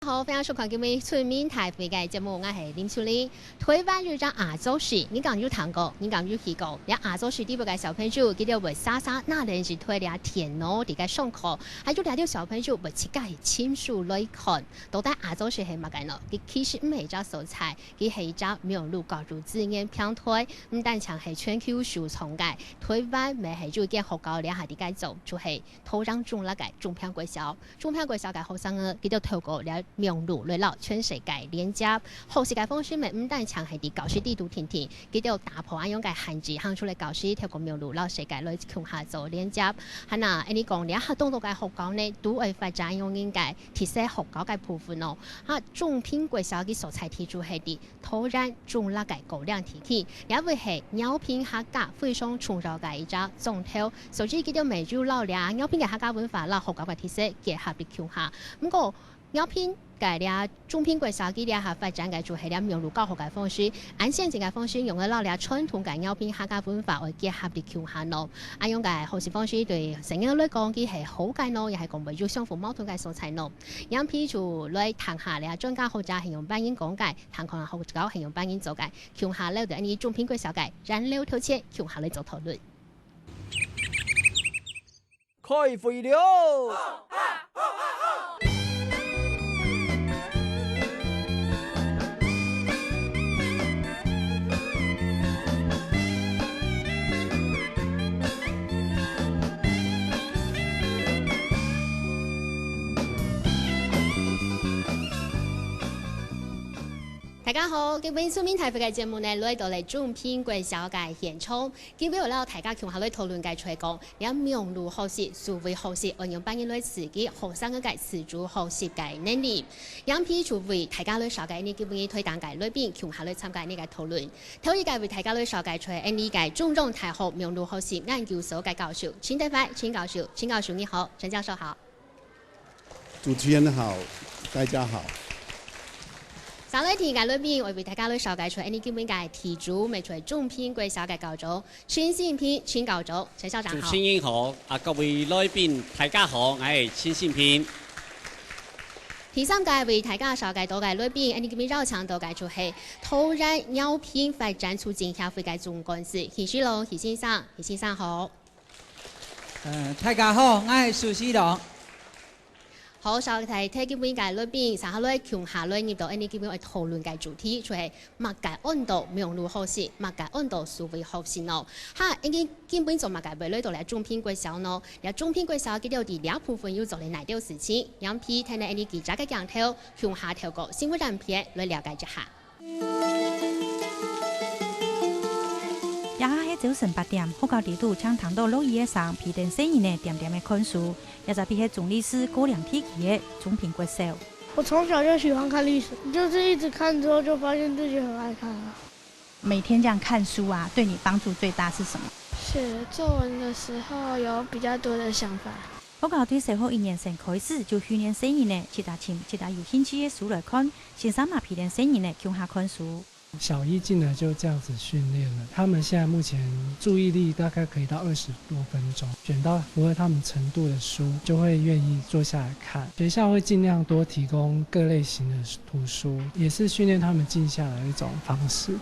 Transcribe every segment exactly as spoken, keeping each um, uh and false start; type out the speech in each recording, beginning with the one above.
好，歡迎收看今晡日《出名大會》个節目，𠊎係林秀玲。臺灣有一隻亞洲市，你敢有聽過？你敢有去過？這亞洲市裡背个小朋友，佢兜會沙沙那連日對這電腦裡个上課，還有這兜小朋友會自家去尋書來看。到底亞洲市係麼个呢？佢其實毋係一隻所在，佢係一隻網路教育資源平臺，毋單淨係全球首創个，臺灣乜係有一間學校這下在該做，就係桃園中壢个中平國小。 中平國小个學生呢，佢兜透過這網路來摎全世界連接。學習个方式乜毋單淨係在教室裡肚定定，佢兜打破恁樣个限制，行出來教室，透過網路摎世界來共下做連接。還啊，恁呢講，這下當多个學校呢，都會發展恁樣个特色學校个部分哦。哈，中平國小个所在地就係在 桃園中壢个高嶺地區，這位係饒平客家非常重要个一隻庄頭，所以佢兜乜有摎這饒平个客家文化摎學校个特色結合在共下。毋過，饒平个這中平國小佢這下發展个就係這網路教學个方式，恁先進个方式，用來摎這傳統个饒平客家文化愛結合在共下呢。恁樣个學習方式對細人來講，佢係好个呢，也係講會有相互矛盾个所在呢？ 今晡日就來聽下這專家學者係用麼人講个，聽看學者係用麼人做个，共下摎等恁呢中平國小个楊劉頭前共下來做討論。開會了！ 大家好，今晡日《出名大會》个節目呢，來到了中平國小个現場。今晡日愛摎大家共下來討論个就係講，這網路學習、數位學習，愛用麼人來刺激學生个自主學習个能力。今晡日就為大家來紹介𠊎等今晡日台頂个來賓，共下來參加𠊎等个討論。 頭一个為大家來紹介就係𠊎等个中央大學網路學習研究所个教授秦德懷秦教授。秦教授你好，陳教授好。主持人好，大家好。再來第二个來賓，愛為大家來紹介就係𠊎等今晡日个題主，乜就係中平國小个校長秦信平秦校長，陳校長好。主持人好，啊，各位來賓大家好，𠊎係秦信平。第三个為大家紹介到个來賓，𠊎等今晡日邀請到个就係 桃園饒平發展促進協會个總幹事許錫隆許先生，許先生好。呃，大家好，𠊎係許錫隆。好，紹介忒今晡日个來賓，接下來共下來入到𠊎等今晡日愛討論个主題，就係麼个安到網路學習，麼个安到數位學習呢？哈，𠊎等今晡日做麼个會來到這中平國小呢？這中平國小佢兜在這部分有做了哪兜事情？楊皮聽了𠊎等記者个鏡頭，共下透過新聞短片來了解一下。 這下係朝晨八點，學校裡肚正聽到落雨个聲，陪等細人仔恬恬仔看書。這隻位係中壢市高梁地區个中平國小。我從小就喜歡看歷史，就是一直看之後就發現自己很愛看啊。每天這樣看書啊，對你幫助最大是什麼？寫作文的時候有比較多的想法。 學校對小學一年生開始就訓練細人仔，自家尋自家有興趣个書來看，先生嘛陪等細人仔共下看書。小一進來就這樣子訓練了，他們現在目前注意力大概可以到二十多分鐘，選到符合他們程度的書，就會願意坐下來看。學校會盡量多提供各類型的圖書，也是訓練他們靜下來的一種方式。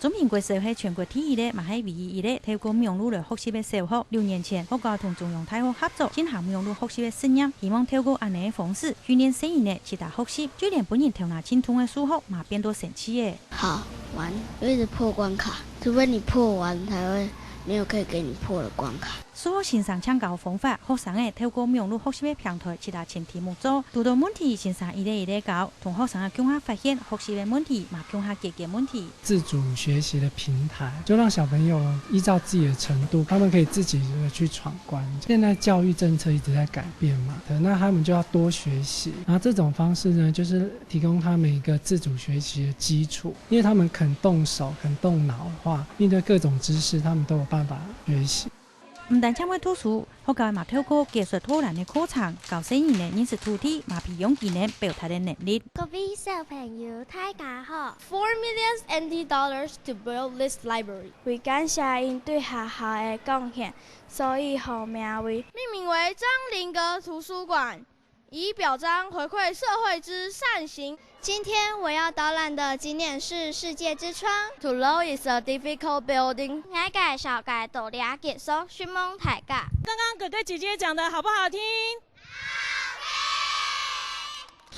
中平國小係全國第一个，嘛係唯一一个透過網路來學習个小學。六年前，學校同中央大學合作，進行網路學習个實驗，希望透過恁呢个方式，訓練細人仔自家學習，就連分人頭那盡痛个數學嘛變到生趣个。好玩，又一直破關卡，除非你破完才會沒有可以給你破的關卡。 數學先生請教个方法，學生仔透過網路學習个平台自家尋題目做，堵著問題先生一個一個教，同學生仔共下發現學習个問題，嘛共下解決問題。自主學習的平台，就讓小朋友依照自己的程度，他們可以自己的去闖關。現在教育政策一直在改變嘛，那他們就要多學習。然後這種方式呢，就是提供他們一個自主學習的基礎，因為他們肯動手、肯動腦的話，面對各種知識，他們都有辦法學習。 毋單淨會讀書，學校嘛透過解說導覽个課程，教細人仔認識土地，嘛培養佢等表達个能力。各位小朋友，大家好。Four million N T dollars to build this library。為感謝𠊎對學校个貢獻，所以號名為，命名為張林格圖書館。以表彰回饋社會之善行。今天我要導覽的景點是世界之窗。To law is a difficult building。𠊎个紹介到這結束，承蒙大家。剛剛哥哥姐姐講的好不好聽？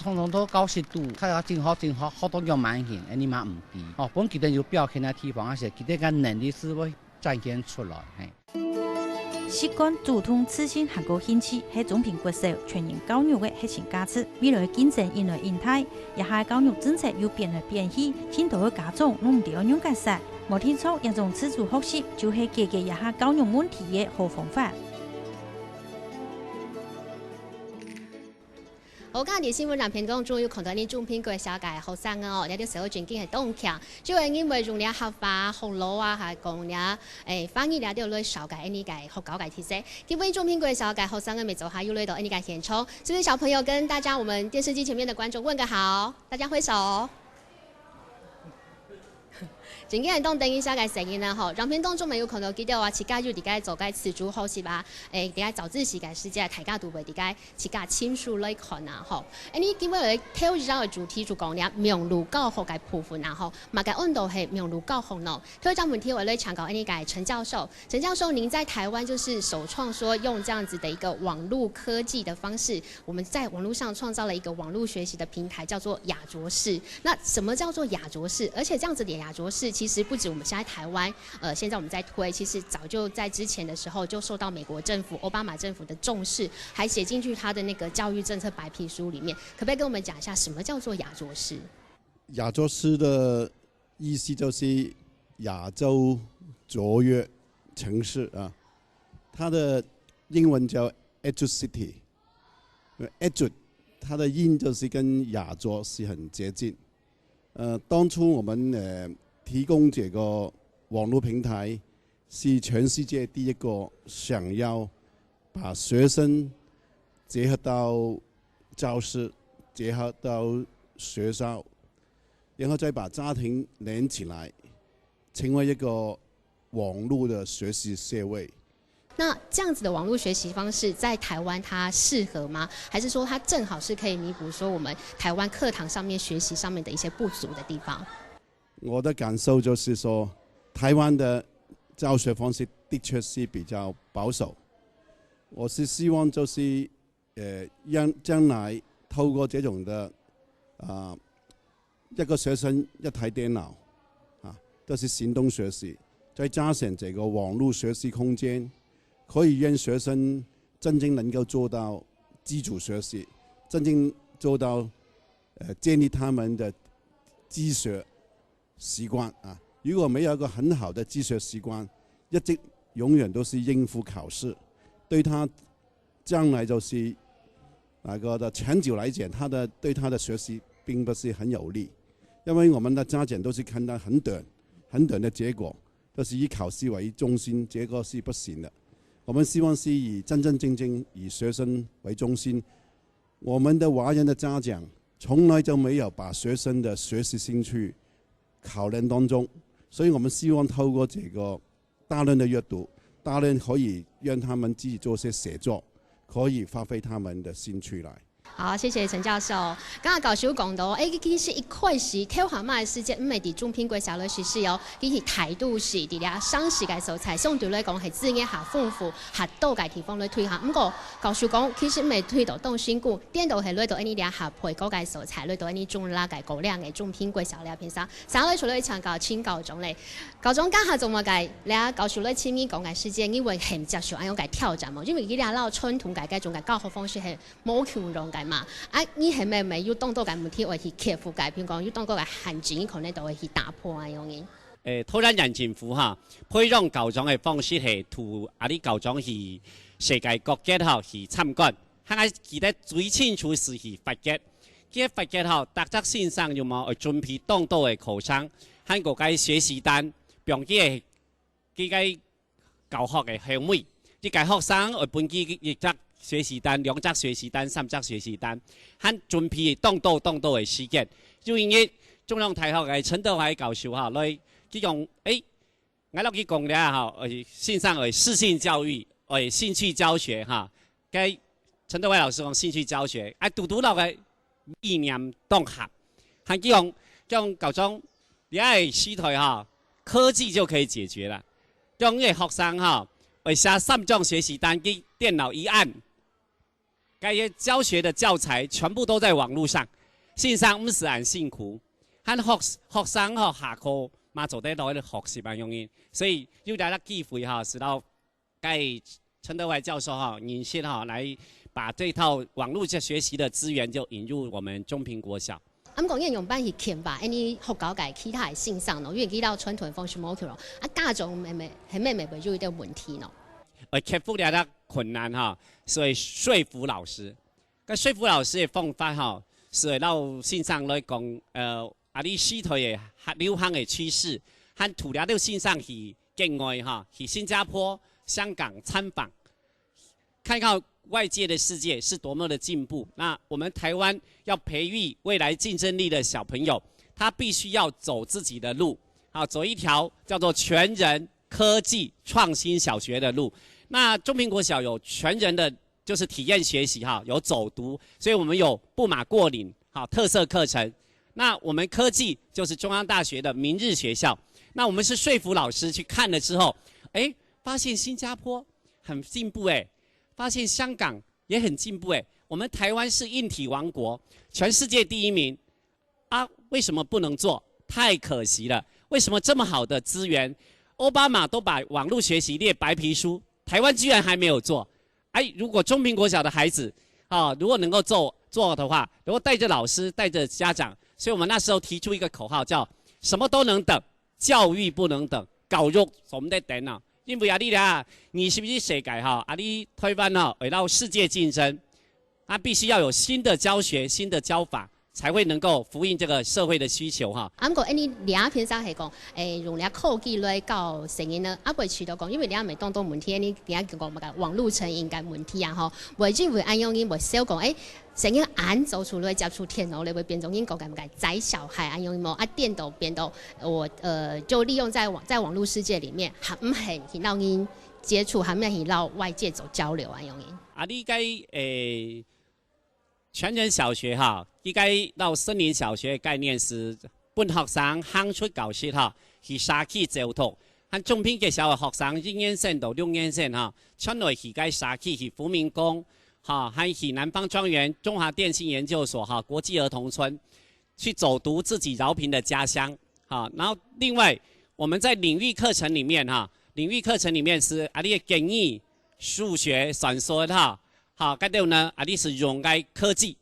通通都教識到，大家真好真好，學到樣蠻行，恁呢嘛毋知。哦，分佢等有表現个地方，而且佢等个能力係會展現出來，嘿。習慣、主動、自信還過興趣，係中平國小全人教育个核心價值。未來競爭越來越大，這下教育政策又變來變去，盡多个家長攏毋知愛仰結煞。無定著，這種自主學習就係解決這下教育問題个好方法。 好，今日新聞影片當中有看到你中平國小个學生哦，這兜社會正經係當強，就係因為用這客話、學老啊，還講這，誒，翻譯這兜來紹介恁呢个學校个特色。今晡日中平國小个學生个乜做下又來到恁呢个現場，是不是小朋友跟大家我們電視機前面的觀眾問個好？大家揮手。 正經係當得人惜个細人仔吼，影片當中乜有看到佢兜啊，自家有佇該做該自主學習啊，誒，佇該早自習个時節，大家都會佇該自家親手來看啊吼。誒，你今晡日頭一張个主題就講了網路教學个部分啊吼，麼个安到係網路教學呢？頭一張問題，𠊎來請教恁呢个陳教授。陳教授，您在台灣就是首創說用這樣子的一個網路科技的方式，我們在網路上創造了一個網路學習的平台，叫做雅卓室。 那什麼叫做雅卓室？而且這樣子的雅卓室，其實不止我們現在台灣，呃，現在我們在推，其實早就在之前的時候就受到美國政府、歐巴馬政府的重視，還寫進去他的那個教育政策白皮書裡面。可不可以跟我們講一下，什麼叫做雅卓室？雅卓室的意思就是亞洲卓越城市啊，它的英文叫 Edu City。 呃，Edu，它的音就是跟雅卓是很接近。呃，當初我們，呃，提供這個網路平台，是全世界第一個想要把學生結合到教室，結合到學校，然後再把家庭連起來，成為一個網路的學習社會。 那這樣子的網路學習方式在台灣它適合嗎？還是說它正好是可以彌補說我們台灣課堂上面學習上面的一些不足的地方？我的感受就是說，台灣的教學方式的確是比較保守。我是希望就是，呃，讓，將來透過這種的，啊， 一個學生一台電腦，啊，都是行動學習，再加上這個網路學習空間，可以讓學生真正能夠做到基礎學習，真正做到，呃，建立他們的自學習慣啊。如果沒有一個很好的自學習慣，一直永遠都是應付考試，對他將來就是那個的長久來講，他的，對他的學習並不是很有利。因為我們的家長都是看到很短，很短的結果，都是以考試為中心，結果是不行的。我們希望是以真真正正以學生為中心。我們的華人的家長從來就沒有把學生的學習興趣考量當中，所以我們希望透過這個 大人的閱讀，大人可以讓他們自己做些寫作，可以發揮他們的興趣來。好，謝謝陳教授。剛剛教授講到，誒，其實一開始頭下嘛个時節，毋係佇中平國小來實施哦，其實態度是佇咧城市个所在，相對來講係資源較豐富、較多个地方來推行。毋過教授講，其實毋係推到當辛苦，顛倒係來到恁呢咧較背溝个所在，來到恁呢中拉个高嶺个中平國小咧平常，想要來出來請教陳校長咧。 校長，這下做麼个？這教授來尋你講个時節，你會很接受恁樣个挑戰無？因為佢這摎傳統个該種个教學方式係無共樣个嘛。啊，你係毋係有當多个問題會去克服个？譬如講，有當多个限制，你可能都會去打破恁樣个。誒，當然，政府哈，培養校長个方式係對啊，你校長去世界各國哈去參觀，還愛記得最清楚是去法國。 佢个法國吼，逐隻先生有無會準備當多个課程，還過該學習單，放佢个，佢个教學个後尾。一个學生會分佢一隻學習單、兩隻學習單、三隻學習單，還準備當多當多个時間。有一日，中央大學个陳德懷教授吼，來，佢講，誒， 𠊎摎佢講了吼，呃，線上个適性教育，呃，興趣教學哈，該陳德懷老師講興趣教學，啊，堵堵落个理念當合，還佢講，講校長，你愛時代哈，科技就可以解決了。講个學生哈，會寫三張學習單，佢電腦一按，該些教學的教材全部都在網路上，線上毋使恁辛苦，還學，學生哈下課嘛做得到學習啊，容易。所以有這個機會哈，使到 該陳德懷教授哈，認識哈，來把這套網路學習的資源就引入我們中平國小。啊，毋過你仰般去牽吧，恁呢學校个其他个先生咯，因為佢兜傳統方式無去咯，啊，家長係毋係，係毋係會有一點問題咯？呃，克服這個困難哈，所以說服老師。該說服老師的方法哈，係會摎先生來講，呃，啊，你時代个流行个趨勢，還除了先生去境外哈，去新加坡、香港參訪，看看外界的世界是多麼的進步。那我們台灣要培育未來競爭力的小朋友，他必須要走自己的路，啊，走一條叫做全人科技創新小學的路。那中平國小有全人的，就是體驗學習哈，有走讀，所以我們有不馬過嶺哈，特色課程。那我們科技就是中央大學的明日學校。那我們是說服老師去看了之後，誒，發現新加坡很進步誒，發現香港也很進步誒，我們台灣是硬體王國，全世界第一名啊，為什麼不能做？太可惜了！為什麼這麼好的資源，奧巴馬都把網路學習列白皮書，台灣居然還沒有做？哎，如果中平國小的孩子，啊，如果能夠做，做的話，如果帶著老師，帶著家長，所以我們那時候提出一個口號，叫什麼都能等，教育不能等，教育做毋得等啊！因為啊，你啊，二十一世紀哈，啊，你台灣哈，會摎世界競爭，啊，必須要有新的教學、新的教法，才會能夠呼應這個社會的需求哈。啊，毋過，恁呢這篇就係講，誒，用這科技來教細人呢，啊，會試著講，因為這毋係當多問題，你這講麼个網路成癮个問題啊，吼，會因為恁樣，你會少講，誒， 細人恁早出來接觸電腦咧，會變成人講个麼个宅小孩恁樣無？啊，顛倒變到，我，呃，就利用在網，在網路世界裡面，還毋肯去摎人接觸，還毋肯去摎外界做交流恁樣。啊，你該，誒，全人小學哈，你該摎森林小學个概念係分學生行出教室哈，去社區走讀，和中平國小个學生一年生到六年生哈，全來去該社區去福明宮， 哈，還去南方莊園、中華電信研究所哈、國際兒童村，去走讀自己饒平的家鄉哈。然後另外，我們在領域課程裡面哈，領域課程裡面係啊，你个英語、數學、算術哈，哈，該兜呢，啊，你係用該科技。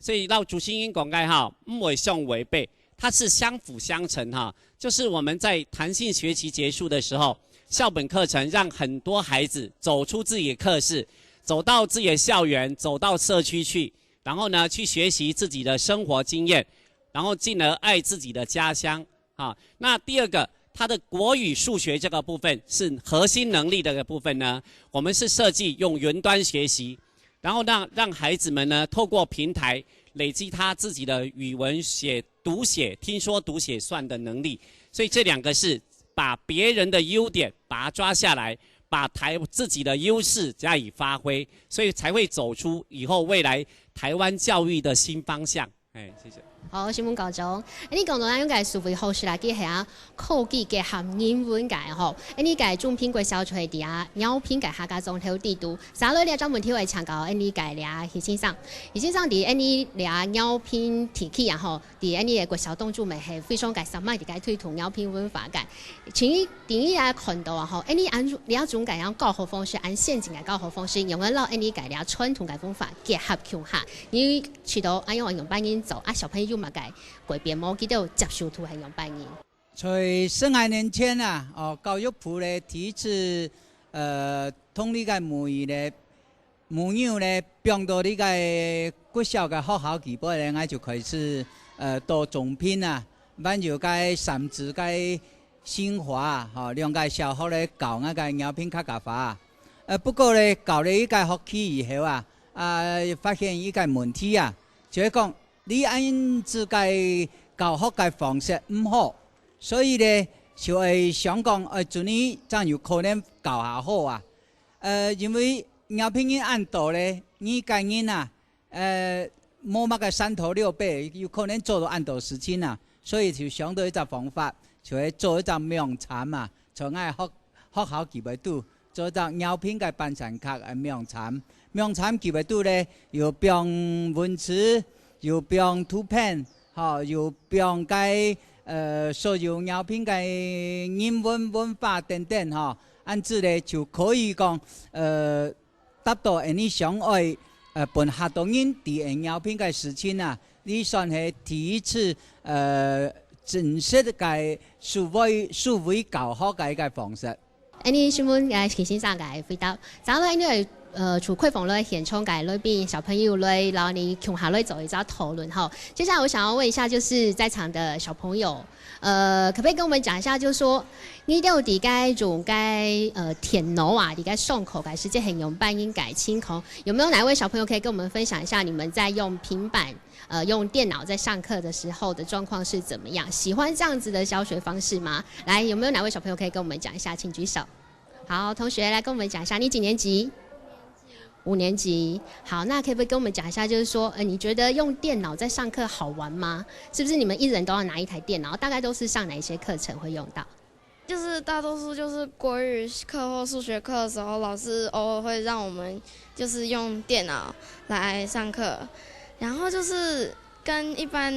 所以摎主持人講个哈，毋會相違背，它是相輔相成哈。就是我們在彈性學習結束的時候，校本課程讓很多孩子走出自己的課室， 走到自己的校園，走到社區去，然後呢，去學習自己的生活經驗，然後進而愛自己的家鄉。啊，那第二個，他的國語、數學這個部分是核心能力的一個部分呢，我們是設計用雲端學習，然後讓，讓孩子們呢，透過平台累積他自己的語文寫、讀寫、聽說讀寫算的能力。所以這兩個是把別人的優點把它抓下來， 把台，自己的優勢加以發揮，所以才會走出以後未來台灣教育的新方向。哎，謝謝。好，承蒙校長。恁呢講到咱用个數位學習啦，佢係啊科技結合人文个吼。恁呢个中平國小就係佇啊饒平个客家庄頭底肚。接落來這隻問題會請教恁呢个廖徐先生。徐先生佇恁呢廖饒平地區啊吼， 佇恁呢个國小當中，乜係非常个深入个推動饒平文化个。請你，請你來看到啊吼，恁呢恁這種个樣教學方式，恁先進个教學方式，用來摎恁呢个這傳統个文化結合共下，你試著恁樣用般人做，啊，小朋友嘛个改變無，佢兜接受度係用般人。在十二年前啊，哦，教育部咧第一次，呃，同這个母語咧 母語咧，放到這个國小个學校裡背咧，𠊎就開始，呃，到中平啊，還有該三芝个新華啊，吼，兩个小學咧教𠊎个饒平客家話啊。呃，不過咧，教了一个學期以後啊，啊，發現一个問題啊，就係講，你恁樣个教學个方式毋好，所以咧，就會想講，愛轉去正有可能教較好啊。呃，因為饒平人恁多咧，二个人啊，呃，無麼个三頭六臂，有可能做到恁多事情啊，所以就想到一隻方法，就係做一隻網站啊，像𠊎學，學校佢會堵，做一隻饒平个半山客个網站。網站佢會堵咧，有放文字，有放圖片，吼，有放該，呃，所有饒平个人文文化等等，吼，恁樣咧就可以講，呃，達到𠊎俚想愛，呃，分較多人知𠊎饒平个事情啊，這算係第一次，呃，正式个數位，數位教學个一個方式。恁樣，承蒙，呃，徐先生个回答。接下來，因為，呃，從開放來現場个來賓小朋友來，然後你共下來做一隻討論吼。接下來，我想要問一下，就是在場的小朋友，呃，可不可以跟我們講一下，就是說，你到底該用該，呃，電腦啊，你該上課个時間很用半應該情況，有沒有哪一位小朋友可以跟我們分享一下你們在用平板，呃，用電腦在上課的時候的狀況是怎麼樣？喜歡這樣子的教學方式嗎？來，有沒有哪位小朋友可以跟我們講一下？請舉手。好，同學來跟我們講一下，你幾年級？五年級。好，那可不可以跟我們講一下，就是說，呃，你覺得用電腦在上課好玩嗎？是不是你們一人都要拿一台電腦？大概都是上哪一些課程會用到？就是大多數就是國語課或數學課的時候，老師偶爾會讓我們就是用電腦來上課，然後就是跟一般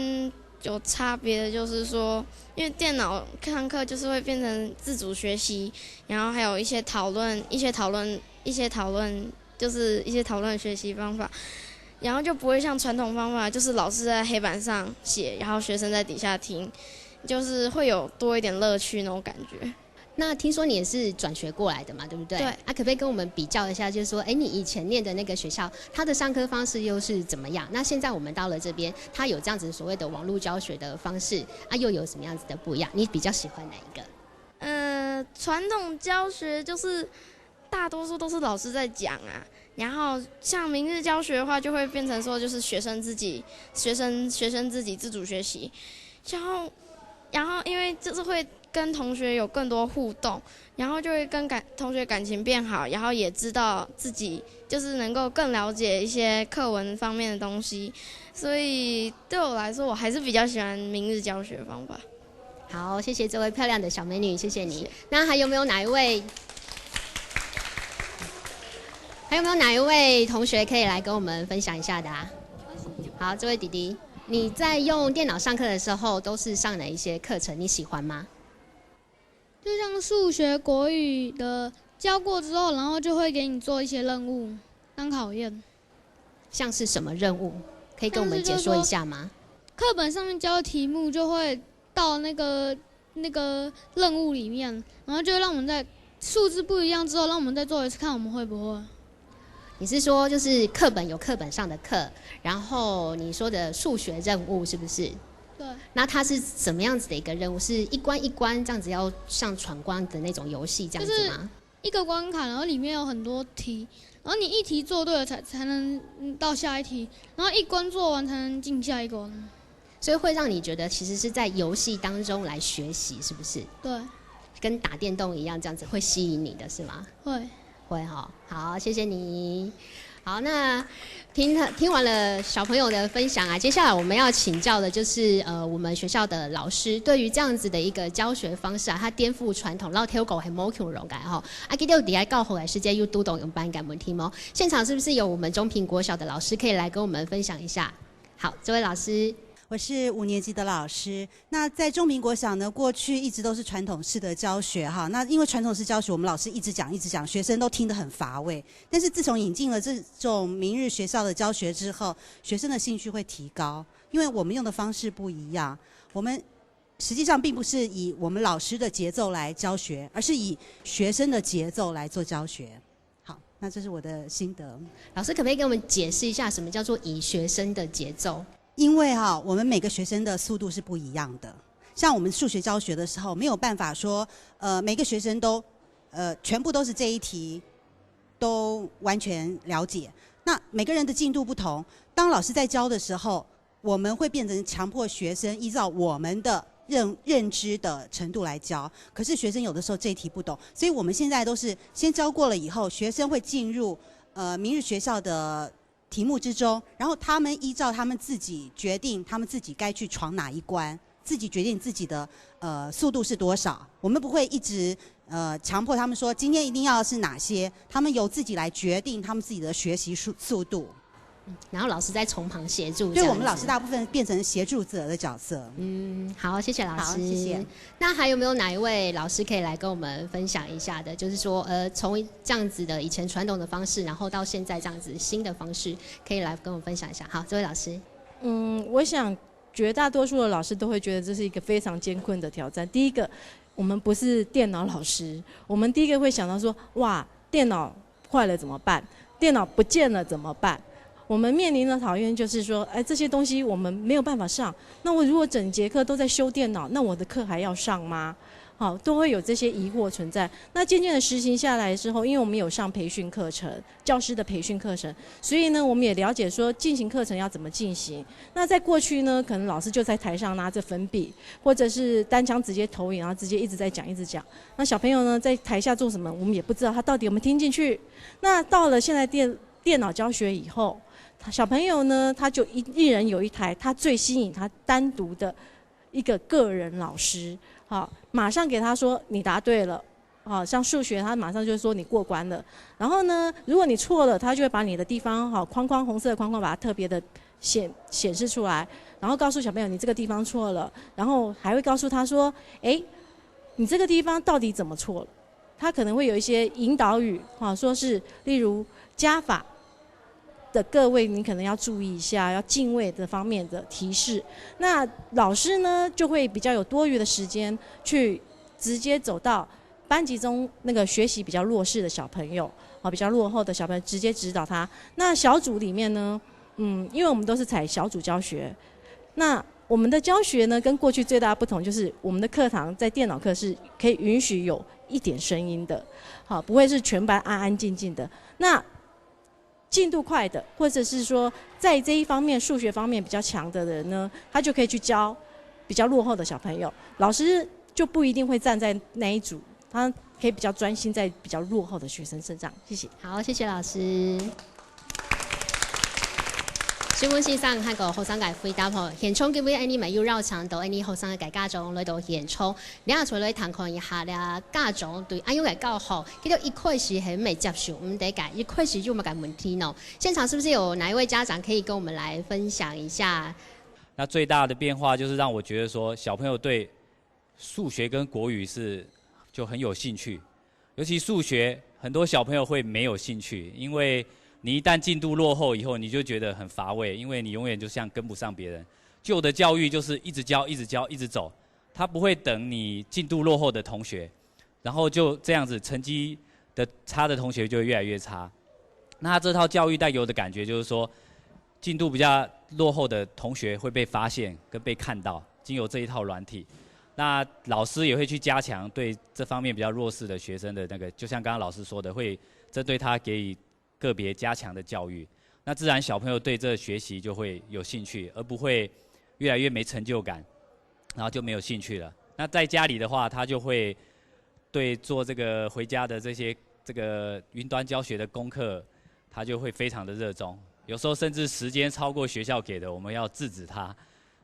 有差別的，就是說，因為電腦上課就是會變成自主學習，然後還有一些討論，一些討論，一些討論，就是一些討論學習方法，然後就不會像傳統方法，就是老師在黑板上寫，然後學生在底下聽，就是會有多一點樂趣那種感覺。那聽說你也是轉學過來的嘛，對不對？對。啊，可不可以跟我們比較一下，就是說，哎，你以前念的那個學校，它的上課方式又是怎麼樣？那現在我們到了這邊，它有這樣子所謂的網絡教學的方式，啊，又有什麼樣子的不一樣？你比較喜歡哪一個？呃，傳統教學就是大多數都是老師在講啊，然後像明日教學的話，就會變成說就是學生自己，學生，學生自己自主學習，然後，然後因為就是會跟同學有更多互动，然後就會跟感，同學感情變好，然後也知道自己就是能夠更了解一些課文方面的東西，所以对我来说，我还是比较喜欢明日教学方法。好，谢谢这位漂亮的小美女，谢谢你。那还有没有哪一位？还有没有哪一位同学可以来跟我们分享一下的啊？好，这位弟弟，你在用电脑上课的时候，都是上哪一些课程？你喜欢吗？就像数学、国语的教过之后，然后就会给你做一些任务当考验。像是什么任务？可以跟我们解说一下吗？课本上面教的题目就会到那个那个任务里面，然后就让我们在数字不一样之后，让我们再做一次，看我们会不会。你是说就是课本有课本上的课，然后你说的数学任务是不是？对。那它是什么样子的一个任务？是一关一关这样子要像闯关的那种游戏这样子吗？一个关卡，然后里面有很多题，然后你一题做对了才才能到下一题，然后一关做完才能进下一关。所以会让你觉得其实是在游戏当中来学习，是不是？对。跟打电动一样，这样子会吸引你的是吗？会。会哈，好，谢谢你。好，那听听完了小朋友的分享啊，接下来我们要请教的就是呃，我们学校的老师对于这样子的一个教学方式啊，它颠覆传统，然后 t e l 狗很 m o k 容改哈，啊，今天有底下教学的时间又读懂用班感问题吗？现场是不是有我们中平国小的老师可以来跟我们分享一下？好，这位老师。我是五年级的老师。那在中平国小呢，过去一直都是传统式的教学哈。那因为传统式教学，我们老师一直讲一直讲，学生都听得很乏味。但是自从引进了这种明日学校的教学之后，学生的兴趣会提高，因为我们用的方式不一样。我们实际上并不是以我们老师的节奏来教学，而是以学生的节奏来做教学。好，那这是我的心得。老师可不可以给我们解释一下，什么叫做以学生的节奏？因为哈，我们每个学生的速度是不一样的。像我们数学教学的时候，没有办法说，呃，每个学生都，呃，全部都是这一题都完全了解。那每个人的进度不同，当老师在教的时候，我们会变成强迫学生依照我们的认认知的程度来教。可是学生有的时候这一题不懂，所以我们现在都是先教过了以后，学生会进入呃明日学校的题目之中，然后他们依照他们自己决定，他们自己该去闯哪一关，自己决定自己的呃速度是多少。我们不会一直呃强迫他们说今天一定要是哪些，他们由自己来决定他们自己的学习速速度。然后老师在从旁协助。对，我们老师大部分变成协助者的角色。嗯，好，谢谢老师。好，谢谢。那还有没有哪一位老师可以来跟我们分享一下的？就是说，呃，从这样子的以前传统的方式，然后到现在这样子新的方式，可以来跟我们分享一下。好，这位老师。嗯，我想绝大多数的老师都会觉得这是一个非常艰困的挑战。第一个，我们不是电脑老师，我们第一个会想到说，哇，电脑坏了怎么办？电脑不见了怎么办？我们面临的考验就是说，哎，这些东西我们没有办法上，那我如果整节课都在修电脑，那我的课还要上吗？好，都会有这些疑惑存在。那渐渐的实行下来之后，因为我们有上培训课程、教师的培训课程，所以呢，我们也了解说进行课程要怎么进行。那在过去呢，可能老师就在台上拿着粉笔，或者是单枪直接投影，然后直接一直在讲，一直讲。那小朋友呢，在台下做什么，我们也不知道他到底有没有听进去。那到了现在电电脑教学以后，小朋友呢，他就一一人有一台他最吸引他单独的一个个人老师，好，马上给他说你答对了。好，像数学，他马上就说你过关了。然后呢，如果你错了，他就会把你的地方，好，框框，红色的框框，把它特别的显显示出来，然后告诉小朋友你这个地方错了，然后还会告诉他说，哎，你这个地方到底怎么错了？他可能会有一些引导语，哈，说是例如加法的各位，你可能要注意一下，要敬畏这方面的提示。那老师呢，就会比较有多余的时间去直接走到班级中那个学习比较弱势的小朋友，啊，比较落后的小朋友，直接指导他。那小组里面呢，嗯，因为我们都是采小组教学，那我们的教学呢，跟过去最大的不同就是我们的课堂在电脑课是可以允许有一点声音的，好，不会是全班安安静静的。那进度快的，或者是说在这一方面数学方面比较强的人呢，他就可以去教比较落后的小朋友，老师就不一定会站在那一组，他可以比较专心在比较落后的学生身上。谢谢。好，谢谢老师。 徐文先生，還有學生个回答吼，現場今日恁呢嘛有邀請到恁呢學生个家長來到現場，你也出來聽看一下咧，家長對恁樣个教學，佢兜一開始係毋係接受，毋得个，一開始有麼个問題呢？現場是不是有哪一位家長可以跟我們來分享一下？那最大的變化就是讓我覺得說，小朋友對數學跟國語是就很有興趣，尤其數學，很多小朋友會沒有興趣，因為你一旦進度落後以後，你就覺得很乏味，因為你永遠就像跟不上別人。舊的教育就是一直教、一直教、一直走，他不會等你進度落後的同學，然後就這樣子成績的差的同學就會越來越差。那他這套教育帶給我的感覺就是說，進度比較落後的同學會被發現跟被看到，經由這一套軟體。那老師也會去加強對這方面比較弱勢的學生的那個，就像剛剛老師說的，會針對他給予個別加強的教育。那自然小朋友對這學習就會有興趣，而不會越來越沒成就感，然後就沒有興趣了。那在家裡的話，他就會對做這個回家的這些這個雲端教學的功課，他就會非常的熱衷。有時候甚至時間超過學校給的，我們要制止他，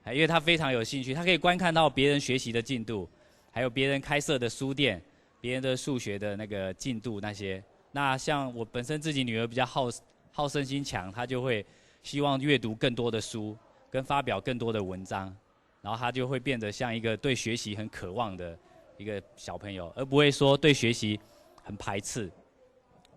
哎，因為他非常有興趣，他可以觀看到別人學習的進度，還有別人開設的書店、別人的數學的那個進度那些。那像我本身自己女兒比較好好勝心強，她就會希望閱讀更多的書，跟發表更多的文章，然後她就會變得像一個對學習很渴望的一個小朋友，而不會說對學習很排斥。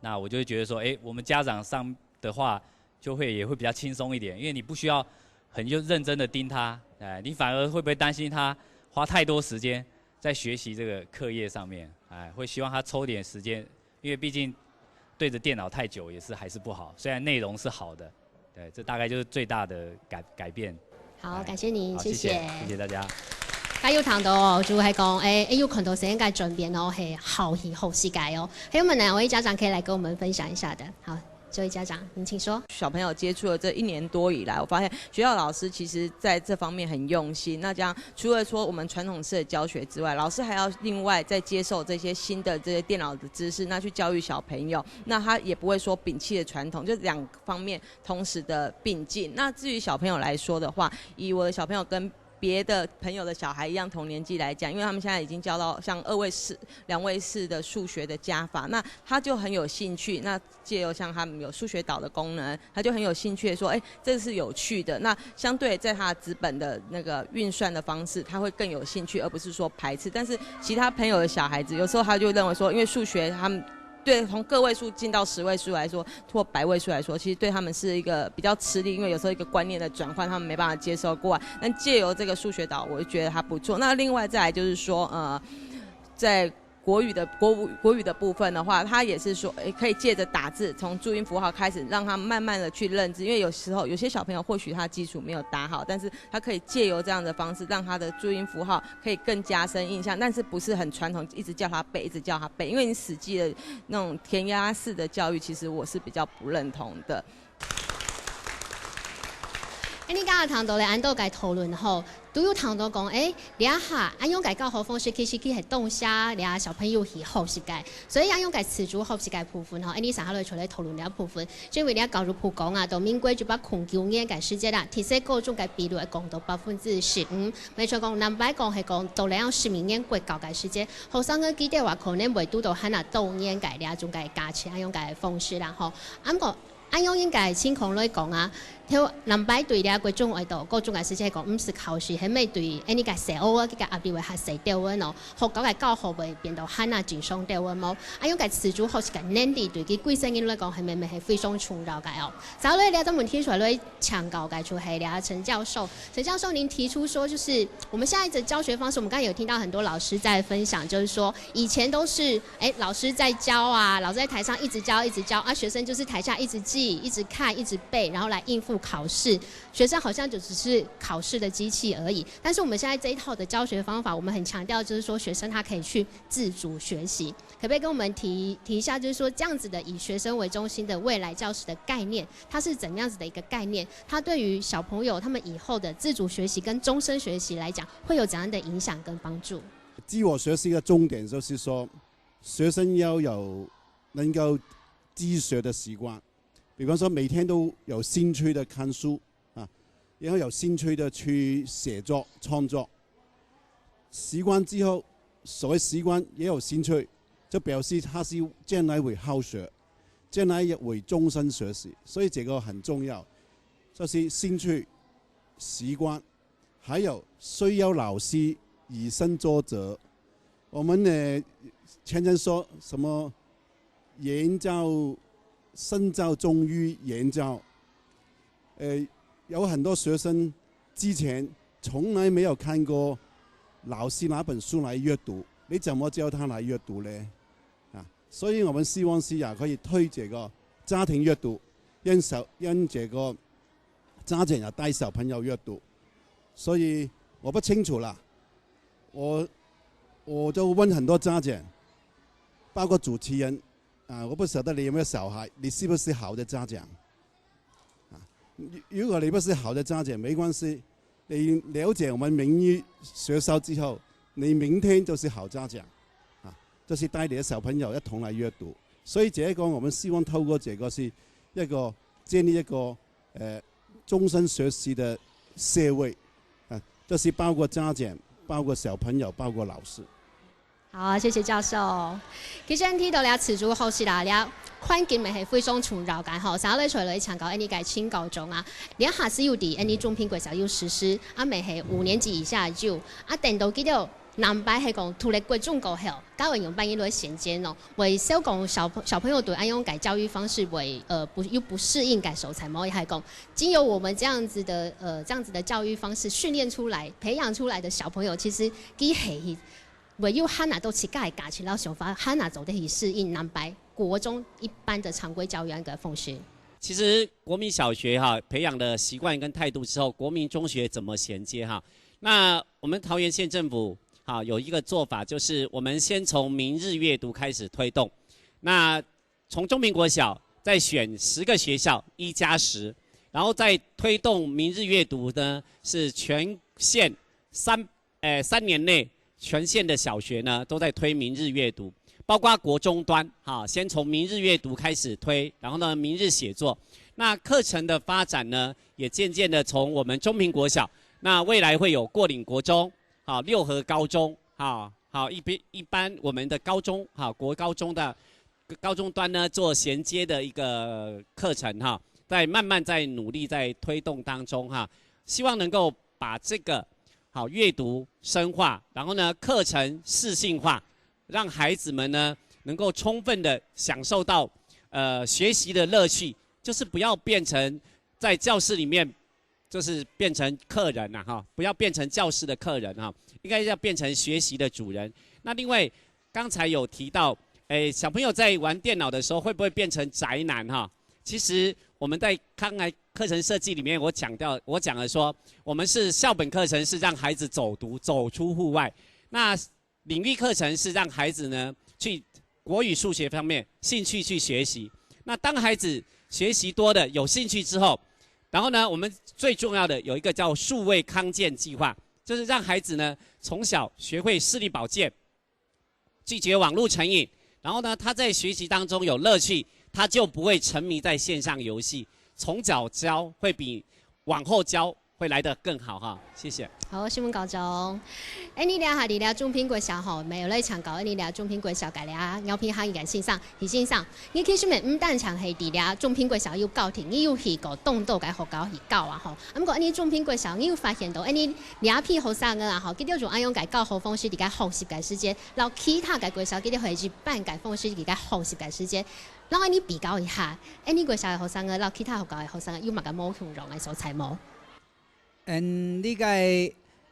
那我就會覺得說，哎，我們家長上的話，就會也會比較輕鬆一點，因為你不需要很認真的盯他，哎，你反而會不會擔心他花太多時間在學習這個課業上面？哎，會希望他抽點時間，因為畢竟對著電腦太久也是還是不好，雖然內容是好的，對，這大概就是最大的改改變。好，感謝你，好，謝謝謝，謝謝大家。該有談到哦，就係講，誒，誒，有看到世界个轉變哦，係好喜好世界哦。還有沒有哪位家長可以來跟我們分享一下的？好，这位家长，您请说。小朋友接触了这一年多以来，我发现学校老师其实在这方面很用心。那这样，除了说我们传统式的教学之外，老师还要另外再接受这些新的这些电脑的知识，那去教育小朋友，那他也不会说摒弃了传统，就两方面同时的并进。那至于小朋友来说的话，以我的小朋友跟别的朋友的小孩一样同年纪来讲，因为他们现在已经教到像二位数、两位数的数学的加法，那他就很有兴趣。那借由像他们有数学岛的功能，他就很有兴趣说，哎，这是有趣的。那相对在他纸本的那个运算的方式，他会更有兴趣，而不是说排斥。但是其他朋友的小孩子，有时候他就认为说，因为数学他们对从个位数进到十位数来说，或百位数来说，其实对他们是一个比较吃力，因为有时候一个观念的转换，他们没办法接受过来。那借由这个数学岛，我就觉得它不错。那另外再来就是说，呃，在国语的国国语的部分的话，它也是说，诶，可以借着打字，从注音符号开始，让他慢慢的去认知。因为有时候有些小朋友或许他基础没有打好，但是他可以借由这样的方式，让他的注音符号可以更加深印象，但是不是很传统，一直叫他背，一直叫他背。因为你死记的那种填鸭式的教育，其实我是比较不认同的。哎，你刚刚谈到了恁多个讨论吼，都有谈到讲，哎，這下恁樣个教學方式其实佢係當下這小朋友去學習个，所以恁樣个自主學習个部分吼，哎，你上下來出來討論這部分，因為這教育部講啊，到民國一百空九年个時節啦，特色高中个比率會降到百分之十五，沒錯講，南北講係講到了十二年國教个時節，學生个基地話可能會堵到還啊多年个這種个價錢，恁樣个方式啦吼。啊，毋過 恁樣應該情況來講啊，頭南北對這國中愛到高中个時節講，毋使考試，係毋係對恁呢个社會个壓力會較細兜仔哦，學校个教學會變到還啊正常兜仔無？恁樣个自主學習个能力對佢歸生人來講，係毋係係非常重要个哦？接下來這個問題出來請教个就係這陳教授，陳教授您提出說，就是我們現在的教學方式，我們剛才有聽到很多老師在分享，就是說以前都是 哎，老師在教啊，老師在台上一直教，一直教啊，學生就是台下一直記，一直看，一直背，然後來應付考試。學生好像就只是考試的機器而已。但是我們現在這一套的教學方法，我們很強調就是說，學生他可以去自主學習。可不可以跟我們提提一下，就是說這樣子的以學生為中心的未來教師的概念，它是怎麼樣子的一個概念？它對於小朋友他們以後的自主學習跟終身學習來講，會有怎樣的影響跟幫助？自我學習的重點就是說，學生要有能夠自學的習慣，比方說每天都有興趣的看書啊，然後有興趣的去寫作創作，習慣之後，所謂習慣也有興趣，就表示他是將來會好學，將來也會終身學習，所以這個很重要，就是興趣、習慣，還有需要老師以身作則。我們呢，常常說什麼言教、身教重於言教。呃，有很多學生之前從來沒有看過老師拿本書來閱讀，你怎麼教他來閱讀呢？啊，所以我們希望是也可以推這個家庭閱讀，讓小讓這個家長也帶小朋友閱讀。所以我不清楚啦，我我都問很多家長，包括主持人啊，我不曉得你有沒有小孩，你是不是好的家長？啊，如如果你不是好的家長，沒關係，你了解我們明日學校之後，你明天就是好家長啊，就是帶你的小朋友一同來閱讀。所以這個我們希望透過這個是一個建立一個呃終身學習的社會啊，這是包括家長、包括小朋友、包括老師。好，謝謝教授。其實恁提到了自主學習啦，了環境乜係非常重要个吼。上來出來請教恁呢个陳校長啊，這下係有在恁呢中評國小有實施，啊乜係五年級以下有，啊等到佢兜南北係講讀了國中過後，教育用半日來銜接哦，會少講小朋小朋友對恁樣个教育方式會呃不又不適應个所在無？也係講，經由我們這樣子的呃這樣子的教育方式訓練出來、培養出來的小朋友，其實佢係 會有還啊到自家个價值摎想法，還啊做得去適應南北國中一般的常規教育恁个方式。其實國民小學哈培養了習慣跟態度之後，國民中學怎麼銜接哈？那我們桃園縣政府哈有一個做法，就是我們先從明日閱讀開始推動。那從中評國小再选十个学校，一加十，然后再推动明日阅读呢，是全县三，呃，三年内全县的小学呢都在推明日阅读，包括国中端，哈，先从明日阅读开始推，然后呢，明日写作。那课程的发展呢，也渐渐的从我们中平国小，那未来会有过岭国中，好，六合高中，好，好，一般，一般我们的高中，好，国高中的高中端呢，做衔接的一个课程哈，在慢慢在努力在推动当中哈，希望能够把这个好阅读深化，然后呢，课程适性化，让孩子们呢能够充分的享受到呃学习的乐趣，就是不要变成在教室里面就是变成客人呐哈，不要变成教室的客人哈，应该要变成学习的主人。那另外刚才有提到，诶，小朋友在玩电脑的时候会不会变成宅男哈？其实我们在刚才课程设计里面，我讲到，我讲了说，我们是校本课程是让孩子走读，走出户外。那领域课程是让孩子呢去国语、数学方面兴趣去学习。那当孩子学习多的有兴趣之后，然后呢，我们最重要的有一个叫数位康健计划，就是让孩子呢从小学会视力保健，拒绝网络成瘾，然后呢，他在学习当中有乐趣，他就不会沉迷在线上游戏。从早教会比往后教会来得更好哈。谢谢。好，新闻高中。哎，你了解，你了中平国小吼，没有来参考，你了中平国小个了，饶平行一个先生，李先生，你其实毋單淨係在了中平国小有教庭，你有去過當多个學校去教啊吼。啊，毋過你中平国小，你有發現到，哎，你這批學生个啊吼，佢兜用恁樣个教學方式，在該學習个時間，然後其他个國小，佢兜係一般个方式，在該學習个時間，然後你比較一下，哎，你國小个學生个，然後其他學校个學生个，有麼个無共樣个所在無？ 嗯，這个，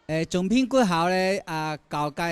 呃，中平國校咧，啊，教个，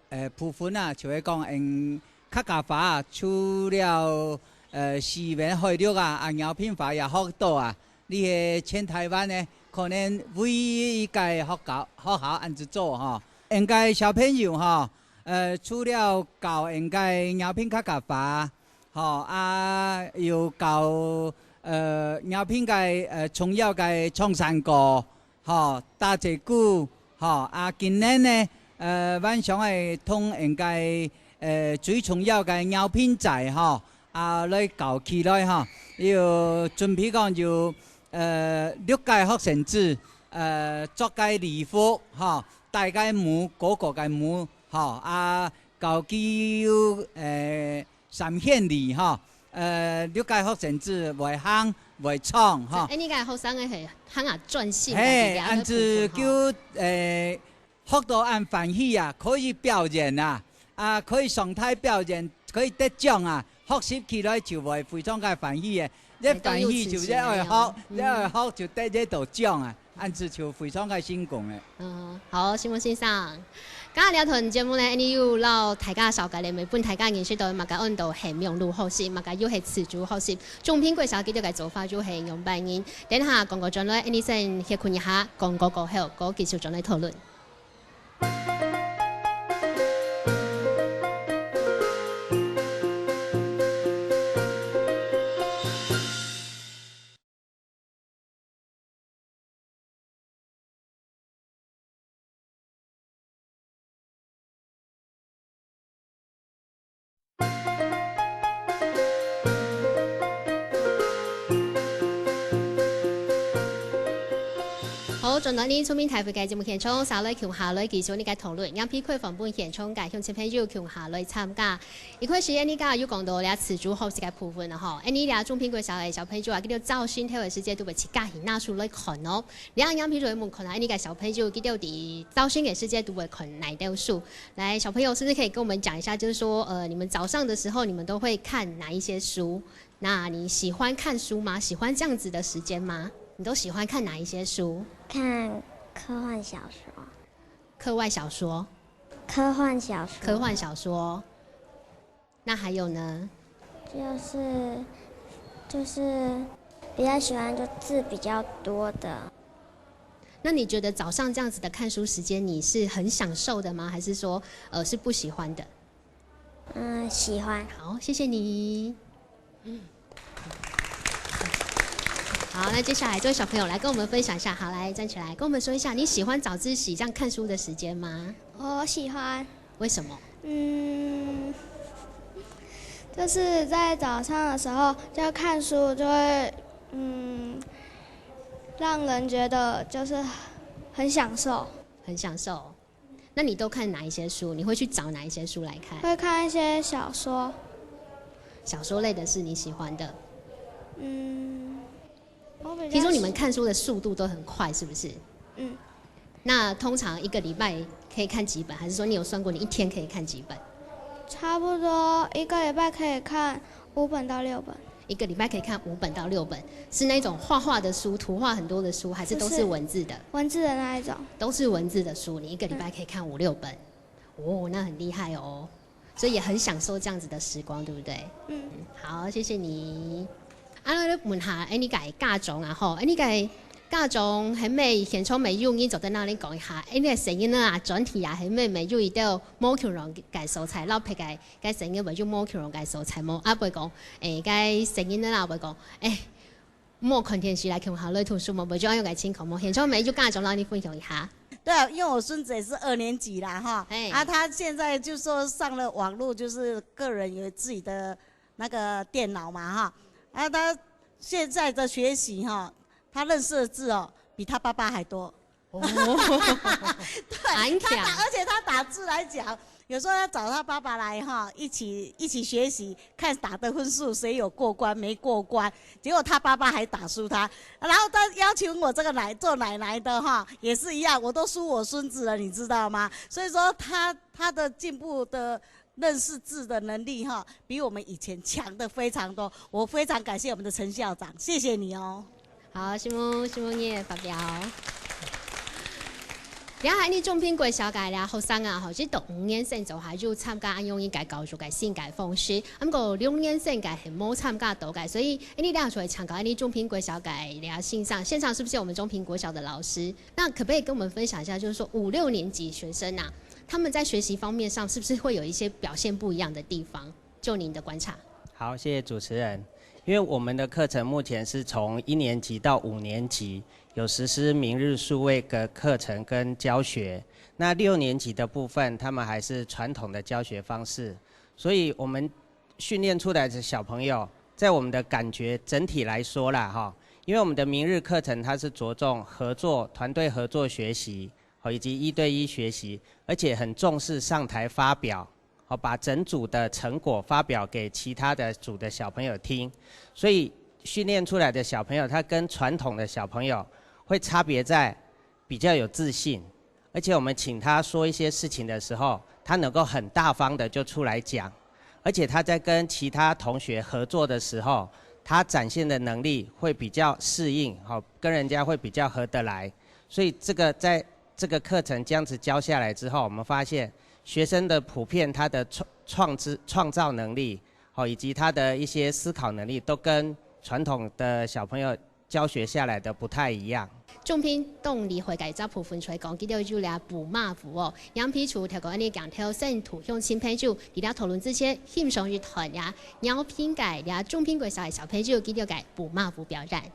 呃，部分啊，就係講，嗯，客家話啊，除了，呃，四縣海陸啊，啊，饒平話也學到啊，這係全台灣呢，可能唯一一个學校，學校恁樣做吼。應該小朋友吼，呃，除了教應該饒平客家話， 吼，啊，有教，呃，饒平个，呃，重要个唱山歌，吼，打嘴鼓，吼，啊，今年呢，呃，還想愛同應該，呃，最重要个饒平節，吼，啊，來搞起來，吼，有準備講有，呃，六个學生子，呃，著个禮服，吼，戴个帽，高高个帽，吼，啊，搞佢有，呃， 三縣里吼，呃，六个學生子會行會唱吼。哎，你个學生个係行啊專心个，嘿，恁樣个部分吼。就，呃，學到恁歡喜啊，可以表演啊，啊，可以上台表演，可以得獎啊，學習起來就會非常个歡喜个。這歡喜就越愛學，越愛學就得這到獎啊。 恁樣就非常个成功了。嗯，好，承蒙先生。今日這段節目呢，𠊎俚有摎大家紹介了，也分大家認識到麼个安到係網路學習，麼个又係自主學習。中平國小佢兜个做法又係仰般呢？等下廣告轉來，𠊎俚先歇睏一下，廣告過後，過繼續轉來討論。 好，轉到𠊎俚中平台北个節目現場，續來共下來繼續𠊎俚个討論。𠊎俚開放分現場个鄉親朋友共下來參加。一開始𠊎俚有講到這自主學習个部分了吼，𠊎俚這中平國小个小朋友啊，佢兜朝晨頭个時間都會自家去拿書來看哦。 這樣，比如說，我們可能，哎，你个小朋友，佢兜在朝晨个時間都會看哪一兜書？來，小朋友，是不是可以跟我們講一下，就是說，呃，你們早上的時候，你們都會看哪一些書？那你喜歡看書嗎？喜歡這樣子的時間嗎？你都喜歡看哪一些書？看科幻小說。科幻小說？科幻小說。科幻小說。 那還有呢？就是，就是比較喜歡就字比較多的。那你覺得早上這樣子的看書時間，你是很享受的嗎？還是說，呃，是不喜歡的？嗯，喜歡。好，謝謝你。好，那接下来这位小朋友来跟我们分享一下，好，来站起来，跟我们说一下，你喜欢早自习这样看书的时间吗？我喜欢。为什么？嗯，就是在早上的时候就看书，就会嗯，让人觉得就是很享受。很享受。那你都看哪一些书？你会去找哪一些书来看？会看一些小说。小说类的是你喜欢的？嗯，我比较听说你们看书的速度都很快，是不是？嗯，那通常一个礼拜可以看几本？还是说你有算过你一天可以看几本？差不多一个礼拜可以看五本到六本。一个礼拜可以看五本到六本，是那种画画的书、图画很多的书，还是都是文字的？文字的那一种。都是文字的书，你一个礼拜可以看五六本，哦，那很厉害哦。所以也很享受这样子的时光，对不对？嗯，好，谢谢你。啊，問下，哎，你个家長啊，吼，哎，你个家長係毋係現場乜有人做得同你講一下，哎，你个細人仔啊，轉去啊，係毋係乜有一兜無共樣个素材，老別个个細人仔乜有無共樣个素材無？啊，會講，哎，个細人仔啦，會講，哎，莫看電視啦，共下來讀書無？會有恁樣个情況無？現場乜有家長同你分享一下。对啊，因为我孙子也是二年级啦哈，哎啊，他现在就说上了网络，就是个人有自己的那个电脑嘛哈，啊，他现在的学习哈，他认识的字哦，比他爸爸还多。哦，对，很强他打，而且他打字来讲，有时候要找他爸爸来哈，一起一起学习，看打的分数谁有过关没过关。结果他爸爸还打输他，然后他邀请我这个来做奶奶的哈，也是一样，我都输我孙子了，你知道吗？所以说他他的进步的认识字的能力哈，比我们以前强的非常多。我非常感谢我们的陈校长，谢谢你哦。好，承蒙，承蒙你个發表。了解恁樣中平國小个了學生啊，吼，其實讀五年生就還有參加恁樣个教育个新个方式，啊，毋過六年生个係無參加到个，所以恁樣了出來參加恁樣中平國小个了線上，線上是不是有我們中平國小的老師？那可不可以跟我們分享一下，就是說五六年級學生啊，他們在學習方面上是不是會有一些表現不一樣的地方？就您的觀察。好，谢谢主持人。因为我们的课程目前是从一年级到五年级，有实施明日数位的课程跟教学。那六年级的部分，他们还是传统的教学方式，所以我们训练出来的小朋友，在我们的感觉整体来说啦，哈，因为我们的明日课程它是着重合作、团队合作学习，好，以及一对一学习，而且很重视上台发表，好，把整组的成果发表给其他的组的小朋友听，所以训练出来的小朋友，他跟传统的小朋友会差别在比较有自信，而且我们请他说一些事情的时候，他能够很大方的就出来讲，而且他在跟其他同学合作的时候，他展现的能力会比较适应，好，跟人家会比较合得来。所以这个在这个课程这样子教下来之后，我们发现学生的普遍他的创创之创造能力，好，以及他的一些思考能力，都跟传统的小朋友教学下来的不太一样。中平動力會个這部分出來講，佢兜有了布馬虎哦。楊皮除透過恁樣鏡頭先同鄉親朋友，佢兜討論之前，欣賞一段呀，饒平个呀，中平國小个小朋友，佢兜个布馬虎表演。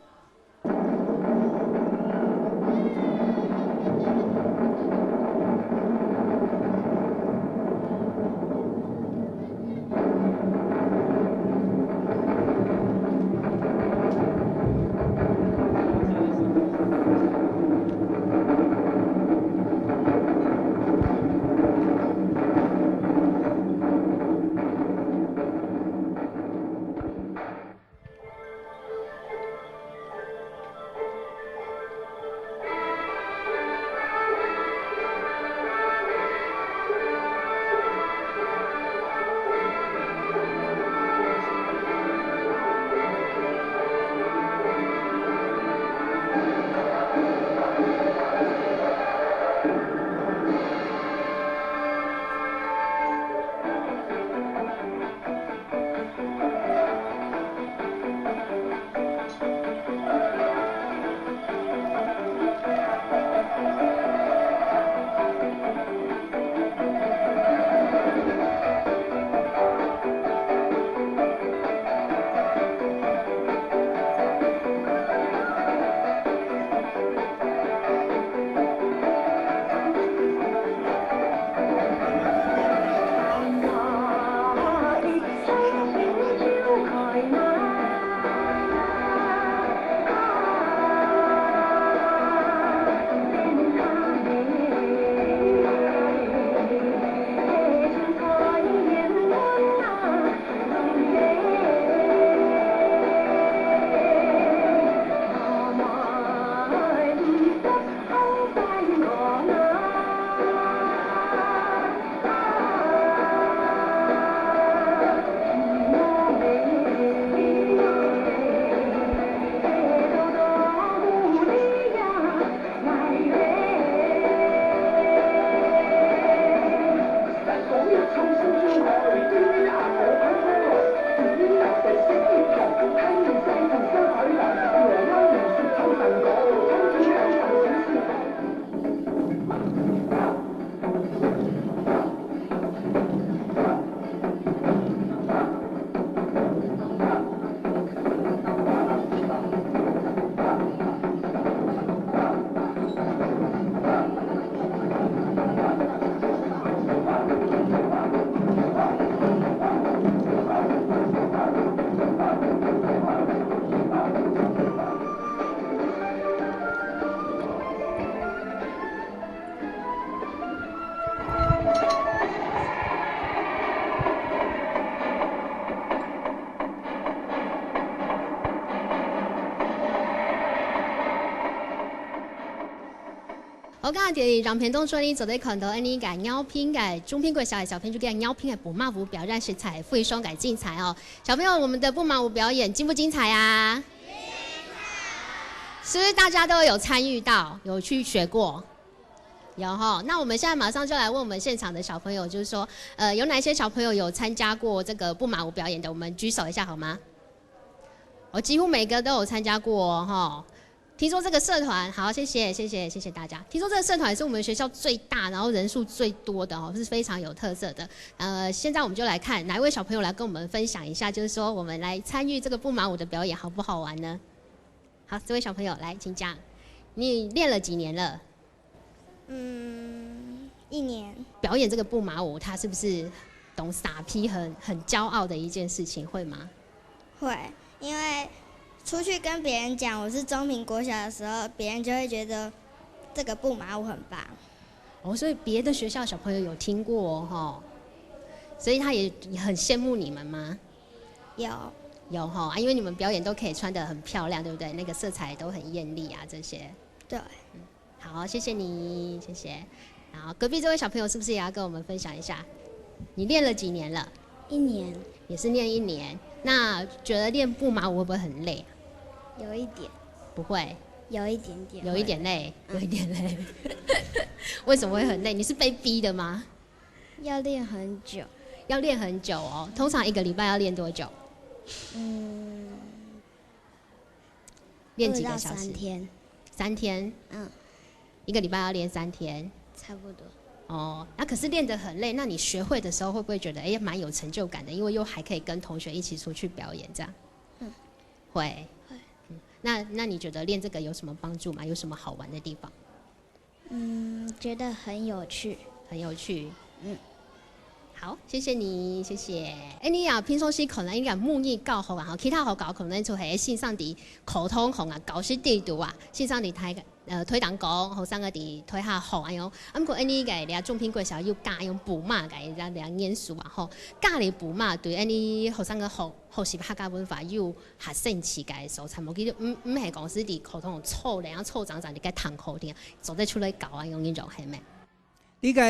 好，剛才在影片當中呢，做得看到，恁呢个饒平个，中平國小个小朋友，个饒平个布馬舞表演實在非常个精彩哦。小朋友，我們的布馬舞表演精不精彩啊？精彩！是不是大家都有參與到，有去學過？有吼。那我們現在馬上就來問我們現場的小朋友，就是說，呃，有哪些小朋友有參加過這個布馬舞表演的？我們舉手一下好嗎？我幾乎每個都有參加過哦，吼。聽說這個社團，好，謝謝，謝謝，謝謝大家。聽說這個社團也是我們學校最大，然後人數最多的哦，是非常有特色的。呃，現在我們就來看哪一位小朋友來跟我們分享一下，就是說我們來參與這個布馬舞的表演好不好玩呢？好，這位小朋友來，請講，你練了幾年了？嗯，一年。表演這個布馬舞，它是不是當沙鼻很，很驕傲的一件事情，會嗎？會，因為出去跟別人講我是中平國小的時候，別人就會覺得這個布馬舞很棒。哦，所以別的學校小朋友有聽過哦，吼。所以他也，也很羨慕你們嗎？有。有吼，啊，因為你們表演都可以穿得很漂亮，對不對？那個色彩都很豔麗啊，這些。對。好，謝謝你，謝謝。然後隔壁這位小朋友是不是也要跟我們分享一下？你練了幾年了？一年。也是練一年。那覺得練布馬舞會不會很累啊？有一點。不會？有一點點。有一點累，嗯。有一點累。为什么会很累？你是被逼的吗？要练很久。要练很久哦。通常一個禮拜要練多久？嗯，練幾個小時？二到三天。三天？嗯。一個禮拜要練三天？差不多。哦，那可是練得很累，那你學會的時候會不會覺得，哎，蠻有成就感的？因為又還可以跟同學一起出去表演，這樣？嗯。會。會。嗯，那，那你覺得練這個有什麼幫助嗎？有什麼好玩的地方？嗯，覺得很有趣。很有趣。嗯。好，謝謝你，謝謝。哎，你啊，平常時可能應該母語教學啊，吼，其他學校可能就係先生在課堂項啊，教室底肚啊，先生在台，呃，台頂講，學生个在台下學，哎喲。啊，毋過恁呢个，你啊，中平國小又教用布馬个，這樣，這樣演出啊，吼，教你布馬對恁呢學生个學，學習客家文化有 較神奇个所在，無，佢就毋，毋係講係佇課堂坐咧，啊坐正正佇該聽課定，做得出來教啊，用恁樣係咩？這個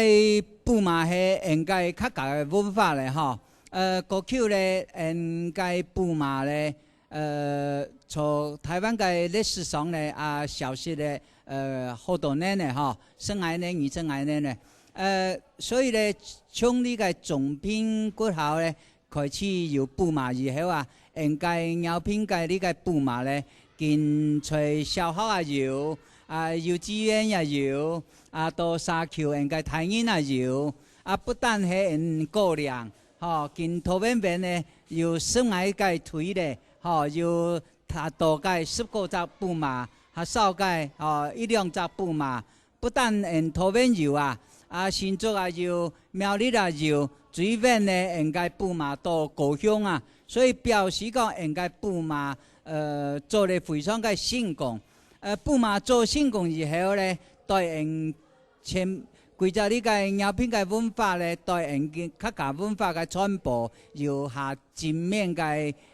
布馬係𠊎个客家个文化咧，吼。呃，過去咧，𠊎个布馬咧，呃，在臺灣个歷史上咧，啊，消失咧，呃，好多年咧，吼，十來年、二十來年咧。呃，所以咧，從這個中平國校咧， 開始有布馬以後啊，𠊎个饒平个這個布馬咧，今在小學也有，啊，幼稚園也有，啊，到社區𠊎个大人也有，啊，不但係𠊎个人，吼，今桃園縣呢，有十來個隊咧，吼，有達到个十個隻布馬，較少个，吼，一兩隻布馬， 不但𠊎桃園有啊，啊，新竹也有，苗栗也有，最遠呢，𠊎个布馬到高雄啊，所以表示講𠊎个布馬，呃，做得非常个成功。呃，布馬做成功以後呢，對𠊎全，歸隻這個饒平个文化呢，對𠊎个客家文化个傳播有較正面个，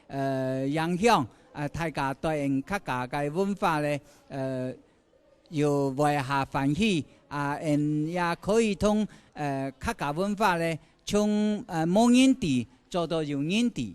呃，影響。呃，大家對𠊎客家个文化呢，呃， 又會較歡喜，啊，嗯，也可以同，呃，客家文化呢，從，呃，無人知，做到有人知。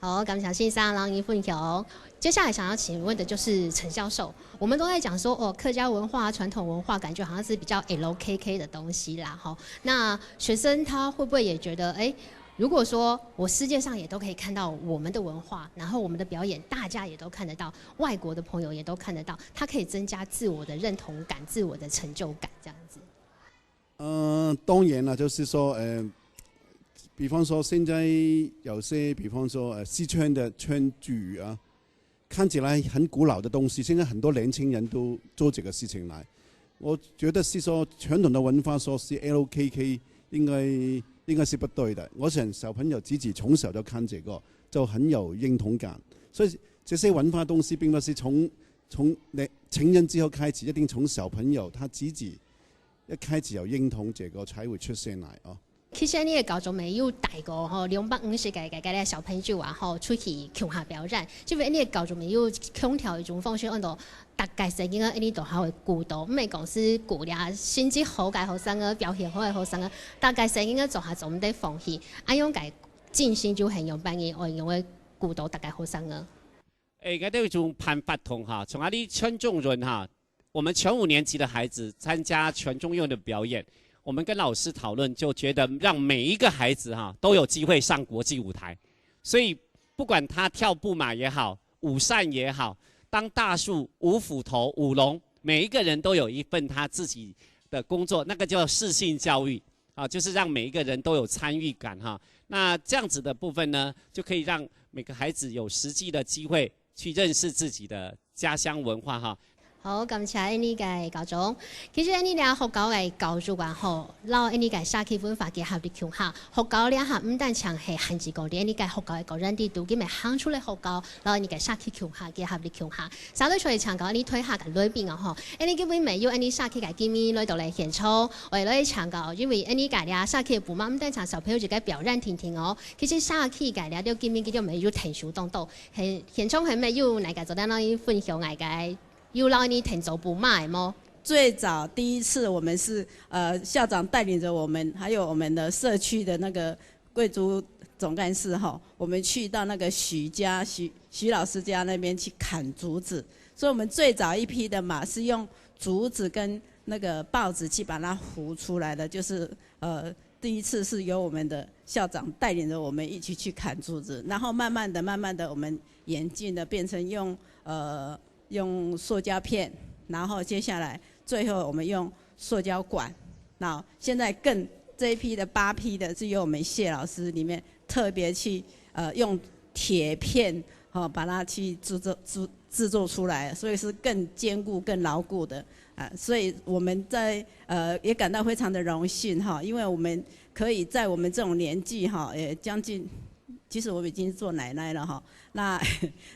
好，感謝先生，然後你分享。接下來想要請問的就是陳教授，我們都在講說，哦，客家文化、傳統文化，感覺好像是比較L K K的東西啦，吼。那學生他會不會也覺得，哎， 如果說我世界上也都可以看到我們的文化，然後我們的表演大家也都看得到，外國的朋友也都看得到，它可以增加自我的認同感、自我的成就感，這樣子。嗯，當然了，就是說，呃，比方說現在有些，比方說，呃，四川的川劇啊， 看起來很古老的東西，現在很多年輕人都做這個事情來。我覺得是說傳統的文化說是L K K，應該，應該是不對的。我想小朋友自己從小就看這個，就很有認同感。所以這些文化東西並不是從，從成人之後開始，一定從小朋友他自己一開始有認同這個才會出現來哦。其實𫣆俚个高中乜有帶過吼，兩百五十個个个个小朋友啊吼，出去共下表演。就係𫣆俚个高中乜有共條一種方式，安到大家細人仔𫣆俚都好个鼓勵，毋係講係鼓勵成績好个學生仔，表現好个學生仔，大家細人仔做下做毋得放棄，恁樣个精神就係仰般个，愛用个鼓勵大家學生仔。 誒，應該都有一種辦法同哈，從阿里全中運哈，我們全五年級的孩子參加全中運的表演，我們跟老師討論，就覺得讓每一個孩子哈都有機會上國際舞台，所以不管他跳步馬也好，舞扇也好，當大樹、舞斧頭、舞龍，每一個人都有一份他自己的工作，那個叫適性教育啊，就是讓每一個人都有參與感哈。那這樣子的部分呢，就可以讓每個孩子有實際的機會去認識自己的家鄉文化哈。好，感謝𫣆俚个校長。其實𫣆俚這學校个教育啊吼，摎𫣆俚个社區文化結合在共下。學校這下毋單淨係限制講在𫣆俚个學校个教育制度，佢乜行出來學校，摎𫣆俚个社區共下結合在共下。續落就愛請教𫣆俚台下个來賓啊吼，𫣆俚今晡日乜有𫣆俚社區个居民來到了現場，𠊎來請教，因為𫣆俚个這社區个步馬毋單淨小朋友一個表演定定哦，其實社區个這兜居民佢兜乜有𢯭手當多。 現，現場還乜有哪個做得摎你分享哪個，有摎你𢯭手步馬个無？最早第一次我們是呃校長帶領著我們，還有我們的社區的那個貴族總幹事哈，我們去到那個徐家徐徐老師家那邊去砍竹子，所以我們最早一批的馬是用竹子跟那個報紙去把它糊出來的，就是呃第一次是由我們的校長帶領著我們一起去砍竹子，然後慢慢的、慢慢的，我們演進的變成用呃用塑膠片，然後接下來最後我們用塑膠管，那現在更這一批的八批的是由我們謝老師裡面特別去呃用鐵片哈、哦、把它去製作製製作出來，所以是更堅固、更牢固的。啊，所以我們在呃也感到非常的榮幸哈，因為我們可以在我們這種年紀哈，也將近，其實我已經做奶奶了哈。那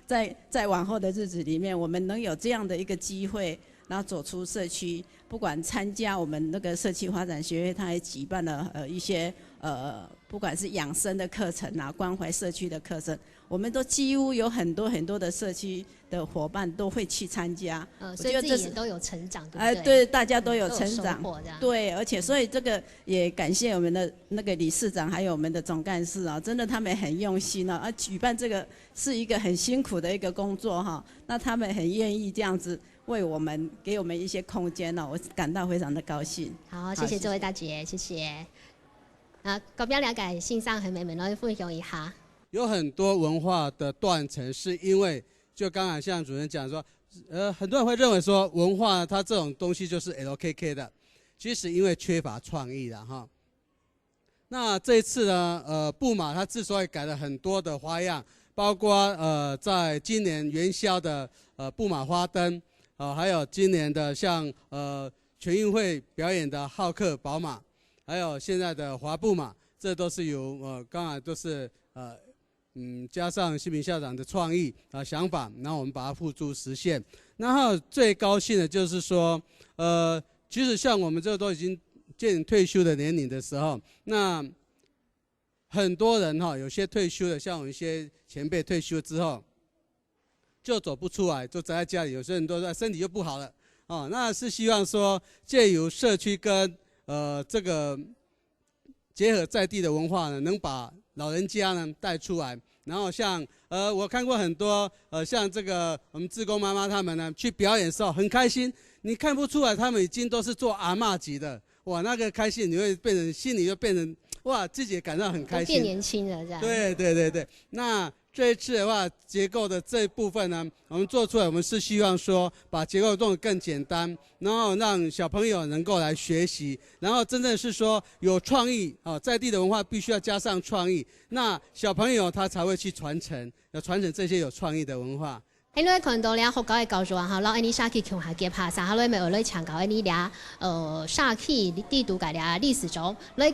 在在往後的日子裡面，我們能有這樣的一個機會，然後走出社區，不管參加我們那個社區發展協會，它也舉辦了呃一些呃不管是養生的課程啊，關懷社區的課程，我們都幾乎有很多很多的社區的伙伴都會去參加。呃，我覺得這是所以自己也都有成長，對不對？哎，對，大家都有嗯都有成长，收获这样。对，而且所以这个也感谢我们的那个理事长，还有我们的总干事啊，真的他们很用心哦，啊，举办这个是一个很辛苦的一个工作哈，那他们很愿意这样子为我们给我们一些空间呢，我感到非常的高兴。好，好谢谢这位谢谢大姐，谢谢。啊，隔壁两个先生和妹妹来分享一下。有很多文化的断层，是因为就刚才像主任讲说，呃，很多人会认为说文化它这种东西就是 L K K 的，其实因为缺乏创意了哈。那这一次呢，呃，布马它之所以改了很多的花样，包括呃，在今年元宵的呃布马花灯，啊、还有今年的像呃全运会表演的浩克宝马，还有现在的滑布马，这都是由呃，当然都是呃，嗯，加上新民校长的创意啊、想法，然后我们把它付诸实现。然后最高兴的就是说，呃，其实像我们这都已经接近退休的年龄的时候，那很多人哈，有些退休的，像我们一些前辈退休之后，就走不出来，就宅在家里。有些人都说身体又不好了，哦，那是希望说借由社区跟呃这个结合在地的文化呢，能把老人家呢带出来。然后像呃，我看过很多呃，像这个我们志工妈妈他们呢去表演的时候很开心，你看不出来他们已经都是做阿嬷级的，哇，那个开心你会变成心里就变成哇，自己也感到很开心。都变年轻了这样。对对对对，那这一次的话，结构的这一部分呢，我们做出来，我们是希望说把结构弄得更简单，然后让小朋友能够来学习，然后真正是说有创意啊，在地的文化必须要加上创意，那小朋友他才会去传承，要传承这些有创意的文化。因为看到了学校的教育啊，哈，然后你社区共下结合，下下来咪有来请教你了，呃，社区制度个了理事长，来